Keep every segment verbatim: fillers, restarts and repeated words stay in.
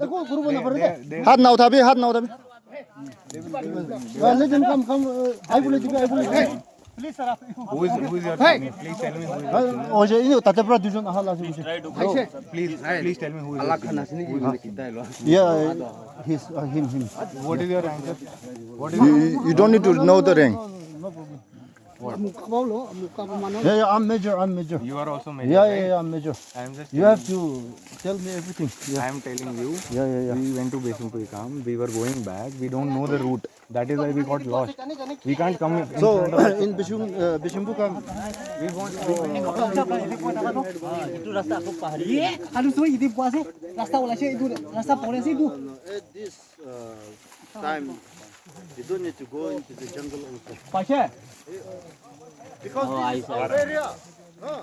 Eko kuribo napare de. Hat na uthabi, hat na uthabi. Uh, let them come, come. Uh, I will educate, I will educate. Who is, who is your teammate? Please tell me who is your teammate. Uh, oh, je, ino, tate pra dujon aha la ase. Please, please tell me who is your teammate. Yeah, uh, he's, uh, him, him. What is your rank, sir? What is You, you, you don't need to know the rank. No, no, no problem. Yeah, yeah, I'm major, I'm major. You are also major, Yeah, yeah, right? Yeah, I'm major. I am just You have telling to tell me everything. I Yeah. am telling you, Yeah, yeah, yeah. we went to Bishnupuram, we were going back, we don't know the route. That is why we got lost. We can't come in So, front of in Bishum, uh, Bishumbu kam, we want এইটো ৰাস্তা আকৌ পাহাৰী। আৰু চোৱা, এইটো পোৱা আছে, ৰাস্তা ওলাইছে, এইটো ৰাস্তা পৰে আছে, এইটো। At this uh, time, you don't need to go into the jungle also. পাইছে? Because Oh, this I is see. our area. Huh?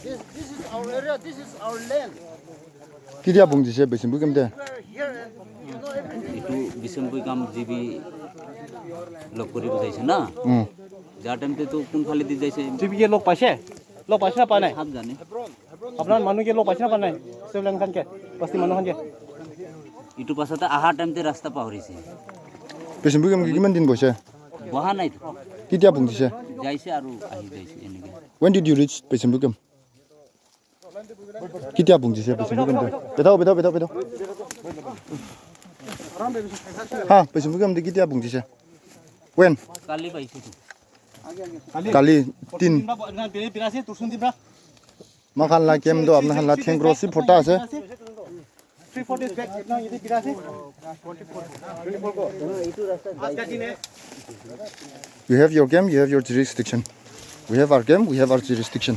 This, this is our area, this is our land. Ketia pungjise Bishumbu kam te? We are here and you know everything. এইটো বিষ্ণুপুৰ কাম জি বি লগ কৰি বুজাইছে না? উম। যাৰ টাইমতে তো কোনফালেদি যাইছে? জি বি কে লগ পাইছে? লগ পাইছে না পোৱা নাই? সাত জানে। আপোনাৰ মানুহকে লগ পাইছে না পোৱা নাই? চিভিলিয়ান খানকে, বস্তি মানুহ খানকে। ইটো পাছতে অহা টাইমতে ৰাস্তা পাহৰিছে। Bishumbu kam ke kiman din boise? বহা নাই তো। Ketia pungjise? যাইছে আৰু আহি যাইছে এনেকে। When did you reach Bishumbu kam? Ketia pungjise Bishumbu kam te? Betao, betao, betao, betao. Ha, Bishumbu kam te ketia pungjise? When? কালি পাইছে তো। Kali tin. Makhan la kem do apna khan la thengro si phota ase. Three, four days back, now you did it. You have your game, you have your jurisdiction. We have our game, we have our jurisdiction.